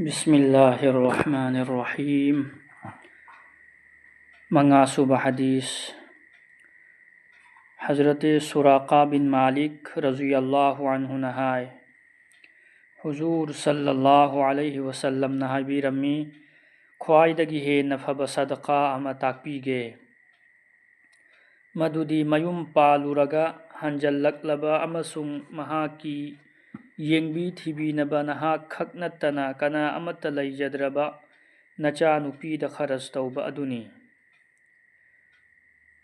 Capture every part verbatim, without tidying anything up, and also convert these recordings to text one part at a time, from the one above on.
بسم الله الرحمن الرحيم. ꯃꯉꯥꯁꯨꯕ ꯍꯗꯤꯁ. ꯍꯖꯔꯠ ꯁꯨꯔꯥꯀꯥ ꯕꯤꯟ ꯃꯥꯂꯤꯛ ꯔꯖꯤꯌꯜꯂꯥꯍꯨ ꯑꯟꯍꯨꯅ ꯍꯥꯏ, ꯍꯨꯖꯨꯔ ꯁꯜꯂꯜꯂꯥꯍꯨ ꯑꯂꯩꯍꯤ ꯋꯁꯜꯂꯝꯅ ꯍꯥꯏꯕꯤꯔꯝꯃꯤ, ꯈ꯭ꯋꯥꯏꯗꯒꯤ ꯍꯦꯟꯅ ꯐꯕ ꯁꯗꯀꯥ ꯑꯃ ꯇꯥꯛꯄꯤꯒꯦ꯫ ꯃꯗꯨꯗꯤ ꯃꯌꯨꯝ ꯄꯥꯜꯂꯨꯔꯒ ꯍꯟꯖꯜꯂꯛꯂꯕ ꯑꯃꯁꯨꯡ ꯃꯍꯥꯛꯀꯤ ꯌꯦꯡꯕꯤ ꯊꯤꯕꯤꯅꯕ ꯅꯍꯥꯛ ꯈꯛ ꯅꯠꯇꯅ ꯀꯅꯥ ꯑꯃꯠꯇ ꯂꯩꯖꯗ꯭ꯔꯕ ꯅꯆꯥꯅꯨꯄꯤꯗ ꯈꯔꯖ ꯇꯧꯕ ꯑꯗꯨꯅꯤ꯫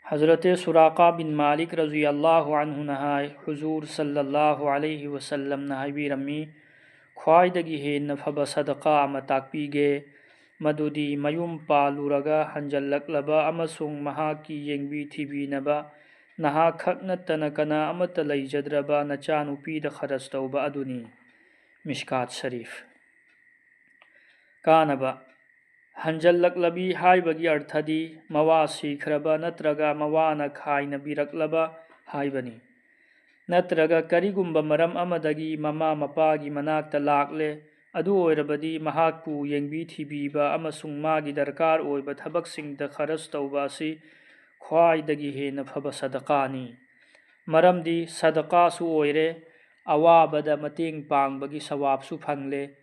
ꯍꯖꯔꯠ ꯁꯨꯔꯥꯀꯥ ꯕꯤꯟ ꯃꯥꯂꯤꯛ ꯔꯖꯤꯌꯜꯂꯥꯍꯨ ꯑꯟꯍꯨꯅ ꯍꯥꯏ, ꯍꯨꯖꯨꯔ ꯁꯜꯂꯜꯂꯥꯍꯨ ꯑꯂꯩꯍꯤ ꯋꯁꯜꯂꯝꯅ ꯍꯥꯏꯕꯤꯔꯝꯃꯤ, ꯈ꯭ꯋꯥꯏꯗꯒꯤ ꯍꯦꯟꯅ ꯐꯕ ꯁꯗꯀꯥ ꯑꯃ ꯇꯥꯛꯄꯤꯒꯦ, ꯃꯗꯨꯗꯤ ꯃꯌꯨꯝ ꯄꯥꯜꯂꯨꯔꯒ ꯍꯟꯖꯜꯂꯛꯂꯕ ꯑꯃꯁꯨꯡ ꯃꯍꯥꯛꯀꯤ ꯌꯦꯡꯕꯤ ꯊꯤꯕꯤꯅꯕ ꯅꯍꯥꯛ ꯈꯛ ꯅꯠꯇꯅ ꯀꯅꯥ ꯑꯃꯠꯇ ꯂꯩꯖꯗ꯭ꯔꯕ ꯅꯆꯥꯅꯨꯄꯤꯗ ꯈꯔꯖ ꯇꯧꯕ ꯑꯗꯨꯅꯤ꯫ ꯃꯤꯁꯀꯥꯠ ꯁꯔꯤꯐ꯫ ꯀꯥꯅꯕ꯫ ꯍꯟꯖꯜꯂꯛꯂꯕꯤ ꯍꯥꯏꯕꯒꯤ ꯑꯔꯊꯗꯤ ꯃꯋꯥ ꯁꯤꯈ꯭ꯔꯕ ꯅꯠꯇ꯭ꯔꯒ ꯃꯋꯥꯅ ꯈꯥꯏꯅꯕꯤꯔꯛꯂꯕ ꯍꯥꯏꯕꯅꯤ꯫ ꯅꯠꯇ꯭ꯔꯒ ꯀꯔꯤꯒꯨꯝꯕ ꯃꯔꯝ ꯑꯃꯗꯒꯤ ꯃꯃꯥ ꯃꯄꯥꯒꯤ ꯃꯅꯥꯛꯇ ꯂꯥꯛꯂꯦ, ꯑꯗꯨ ꯑꯣꯏꯔꯕꯗꯤ ꯃꯍꯥꯛꯄꯨ ꯌꯦꯡꯕꯤ ꯊꯤꯕꯤꯕ ꯑꯃꯁꯨꯡ ꯃꯥꯒꯤ ꯗꯔꯀꯥꯔ ꯑꯣꯏꯕ ꯊꯕꯛꯁꯤꯡꯗ ꯈꯔꯖ ꯇꯧꯕ ꯑꯁꯤ ꯈ꯭ꯋꯥꯏꯗꯒꯤ ꯍꯦꯟꯅ ꯐꯕ ꯁꯗꯀꯥꯅꯤ꯫ ꯃꯔꯝꯗꯤ ꯁꯗꯀꯥꯁꯨ ꯑꯣꯏꯔꯦ, ꯑꯋꯥꯕꯗ ꯃꯇꯦꯡ ꯄꯥꯡꯕꯒꯤ ꯁꯋꯥꯕꯁꯨ ꯐꯪꯂꯦ,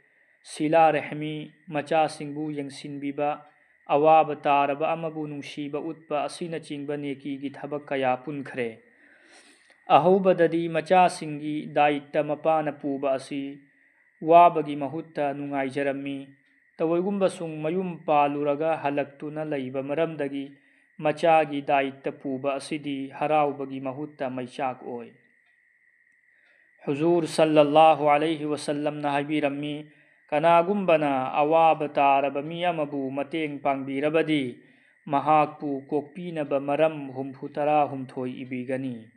ꯁꯤꯂꯥ ꯔꯦꯍꯃꯤ, ꯃꯆꯥꯁꯤꯡꯕꯨ ꯌꯦꯡꯁꯤꯟꯕꯤꯕ, ꯑꯋꯥꯕ ꯇꯥꯔꯕ ꯑꯃꯕꯨ ꯅꯨꯡꯁꯤꯕ ꯎꯠꯄ ꯑꯁꯤꯅꯆꯤꯡꯕ ꯅꯦꯀꯤꯒꯤ ꯊꯕꯛ ꯀꯌꯥ ꯄꯨꯟꯈ꯭ꯔꯦ꯫ ꯑꯍꯧꯕꯗꯗꯤ ꯃꯆꯥꯁꯤꯡꯒꯤ ꯗꯥꯏꯇ ꯃꯄꯥꯅ ꯄꯨꯕ ꯑꯁꯤ ꯋꯥꯕꯒꯤ ꯃꯍꯨꯠꯇ ꯅꯨꯡꯉꯥꯏꯖꯔꯝꯃꯤ꯫ ꯇꯧꯏꯒꯨꯝꯕꯁꯨꯡ ꯃꯌꯨꯝ ꯄꯥꯜꯂꯨꯔꯒ ꯍꯜꯂꯛꯇꯨꯅ ꯂꯩꯕ ꯃꯔꯝꯗꯒꯤ ꯃꯆꯥꯒꯤ ꯗꯥꯏꯇ ꯄꯨꯕ ꯑꯁꯤꯗꯤ ꯍꯔꯥꯎꯕꯒꯤ ꯃꯍꯨꯠꯇ ꯃꯩꯆꯥꯛ ꯑꯣꯏ꯫ ꯍꯨꯖꯨꯔ ꯁꯜꯂꯜꯂꯥꯍꯨ ꯑꯂꯩꯍꯤ ꯋꯁꯜꯂꯝꯅ ꯍꯥꯏꯕꯤꯔꯝꯃꯤ, ꯀꯅꯥꯒꯨꯝꯕꯅ ꯑꯋꯥꯕ ꯇꯥꯔꯕ ꯃꯤ ꯑꯃꯕꯨ ꯃꯇꯦꯡ ꯄꯥꯡꯕꯤꯔꯕꯗꯤ, ꯃꯍꯥꯛꯄꯨ ꯀꯣꯛꯄꯤꯅꯕ ꯃꯔꯝ ꯍꯨꯝꯐꯨ ꯇꯔꯥ ꯍꯨꯝꯊꯣꯏ ꯏꯕꯤꯒꯅꯤ꯫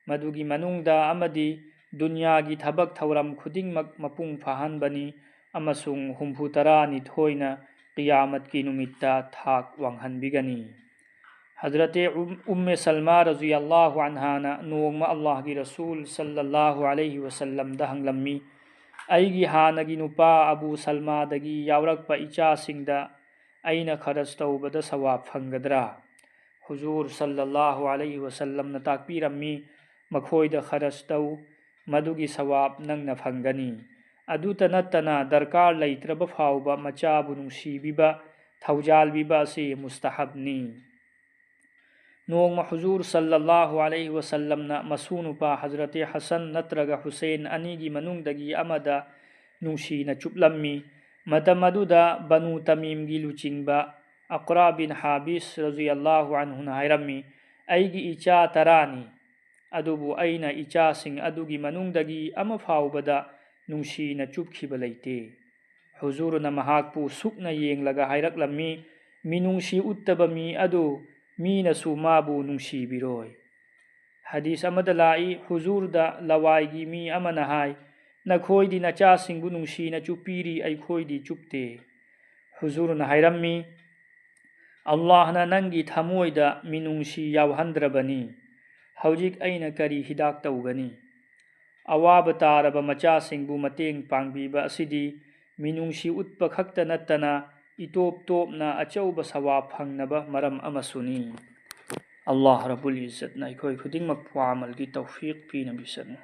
ꯃꯗꯨꯒꯤ ꯃꯅꯨꯡꯗ ꯑꯃꯗꯤ ꯗꯨꯅꯤꯌꯥꯒꯤ ꯊꯕꯛ ꯊꯧꯔꯝ ꯈꯨꯗꯤꯡꯃꯛ ꯃꯄꯨꯡ ꯐꯥꯍꯟꯕꯅꯤ ꯑꯃꯁꯨꯡ ꯍꯨꯝꯐꯨ ꯇꯔꯥ ꯅꯤꯊꯣꯏꯅ ꯀꯤꯌꯥꯃꯠꯀꯤ ꯅꯨꯃꯤꯠꯇ ꯊꯥꯛ ꯋꯥꯡꯍꯟꯕꯤꯒꯅꯤ꯫ ꯍꯖꯔꯠ ꯎꯝ-, ꯎꯝꯃꯦ ꯁꯜꯃꯥ ꯔꯖꯤꯌꯜꯂꯥꯍꯨ ꯑꯟꯍꯥꯅ ꯅꯣꯡꯃ ꯑꯜꯂꯥꯍꯒꯤ ꯔꯁꯨꯜ ꯁꯜꯂꯜꯂꯥꯍꯨ ꯑꯂꯩꯍꯤ ꯋꯁꯜꯂꯝꯗ ꯍꯪꯂꯝꯃꯤ, ꯑꯩꯒꯤ ꯍꯥꯟꯅꯒꯤ ꯅꯨꯄꯥ ꯑꯕꯨ ꯁꯜꯃꯥꯗꯒꯤ ꯌꯥꯎꯔꯛꯄ ꯏꯆꯥꯁꯤꯡꯗ ꯑꯩꯅ ꯈꯔꯖ ꯇꯧꯕꯗ ꯁꯋꯥꯕ ꯐꯪꯒꯗ꯭ꯔꯥ? ꯍꯨꯖꯨꯔ ꯁꯜꯂꯜꯂꯥꯍꯨ ꯑꯂꯩꯍꯤ ꯋꯁꯜꯂꯝꯅ ꯇꯥꯛꯄꯤꯔꯝꯃꯤ, "ꯃꯈꯣꯏꯗ ꯈꯔꯖ ꯇꯧ, ꯃꯗꯨꯒꯤ ꯁꯋꯥꯕ ꯅꯪꯅ ꯐꯪꯒꯅꯤ"꯫ ꯑꯗꯨꯇ ꯅꯠꯇꯅ ꯗꯔꯀꯥꯔ ꯂꯩꯇ꯭ꯔꯕ ꯐꯥꯎꯕ ꯃꯆꯥꯕꯨ ꯅꯨꯡꯁꯤꯕꯤꯕ, ꯊꯧꯖꯥꯜꯕꯤꯕ ꯑꯁꯤ ꯃꯨꯁꯇꯍꯕꯅꯤ꯫ ꯅꯣꯡꯃ ꯍꯨꯖꯨꯔ ꯁꯜꯂꯜꯂꯥꯍꯨ ꯑꯂꯩꯍꯤ ꯋꯁꯜꯂꯝꯅ ꯃꯁꯨ ꯅꯨꯄꯥ ꯍꯖꯔꯇꯤ ꯍꯁꯟ ꯅꯠꯇ꯭ꯔꯒ ꯍꯨꯁꯦꯟ ꯑꯅꯤꯒꯤ ꯃꯅꯨꯡꯗꯒꯤ ꯑꯃꯗ ꯅꯨꯡꯁꯤꯅ ꯆꯨꯞꯂꯝꯃꯤ꯫ ꯃꯇꯝ ꯑꯗꯨꯗ ꯕꯅꯨ ꯇꯃꯤꯝꯒꯤ ꯂꯨꯆꯤꯡꯕ ꯑꯀ꯭ꯔꯥ ꯕꯤꯟ ꯍꯥꯕꯤꯁ ꯔꯖꯤꯌꯜꯂꯥꯍꯨ ꯑꯟꯍꯨꯅ ꯍꯥꯏꯔꯝꯃꯤ, "ꯑꯩꯒꯤ ꯏꯆꯥ ꯇꯔꯥꯅꯤ, ꯑꯗꯨꯕꯨ ꯑꯩꯅ ꯏꯆꯥꯁꯤꯡ ꯑꯗꯨꯒꯤ ꯃꯅꯨꯡꯗꯒꯤ ꯑꯃ ꯐꯥꯎꯕꯗ ꯅꯨꯡꯁꯤꯅ ꯆꯨꯞꯈꯤꯕ ꯂꯩꯇꯦ"꯫ ꯍꯨꯖꯨꯔꯅ ꯃꯍꯥꯛꯄꯨ ꯁꯨꯛꯅ ꯌꯦꯡꯂꯒ ꯍꯥꯏꯔꯛꯂꯝꯃꯤ, "ꯃꯤꯅꯨꯡꯁꯤ ꯎꯠꯇꯕ ꯃꯤ ꯑꯗꯨ ꯃꯤꯅꯁꯨ ꯃꯥꯕꯨ ꯅꯨꯡꯁꯤꯕꯤꯔꯣꯏ"꯫ ꯍꯗꯤꯁ ꯑꯃꯗ ꯂꯥꯛꯏ, ꯍꯨꯖꯨꯔꯗ ꯂꯋꯥꯏꯒꯤ ꯃꯤ ꯑꯃꯅ ꯍꯥꯏ, "ꯅꯈꯣꯏꯗꯤ ꯅꯆꯥꯁꯤꯡꯕꯨ ꯅꯨꯡꯁꯤꯅ ꯆꯨꯞꯄꯤꯔꯤ, ꯑꯩꯈꯣꯏꯗꯤ ꯆꯨꯞꯇꯦ"꯫ ꯍꯨꯖꯨꯔꯅ ꯍꯥꯏꯔꯝꯃꯤ, "ꯑꯜꯂꯥꯍꯅ ꯅꯪꯒꯤ ꯊꯃꯣꯏꯗ ꯃꯤꯅꯨꯡꯁꯤ ꯌꯥꯎꯍꯟꯗ꯭ꯔꯕꯅꯤ, ꯍꯧꯖꯤꯛ ꯑꯩꯅ ꯀꯔꯤ ꯍꯤꯗꯥꯛ ꯇꯧꯒꯅꯤ?" ꯑꯋꯥꯕ ꯇꯥꯔꯕ ꯃꯆꯥꯁꯤꯡꯕꯨ ꯃꯇꯦꯡ ꯄꯥꯡꯕꯤꯕ ꯑꯁꯤꯗꯤ ꯃꯤꯅꯨꯡꯁꯤ ꯎꯠꯄ ꯈꯛꯇ ꯅꯠꯇꯅ ꯏꯇꯣꯞ ꯇꯣꯞꯅ ꯑꯆꯧꯕ ꯁꯋꯥꯕ ꯐꯪꯅꯕ ꯃꯔꯝ ꯑꯃꯁꯨꯅꯤ꯫ ꯑꯜꯂꯥꯍ ꯔꯕꯨꯜ ꯏꯖꯠꯅ ꯑꯩꯈꯣꯏ ꯈꯨꯗꯤꯡꯃꯛꯄꯨ ꯑꯃꯜꯒꯤ ꯇꯧꯐꯤꯛ ꯄꯤꯅꯕꯤꯁꯅꯨ꯫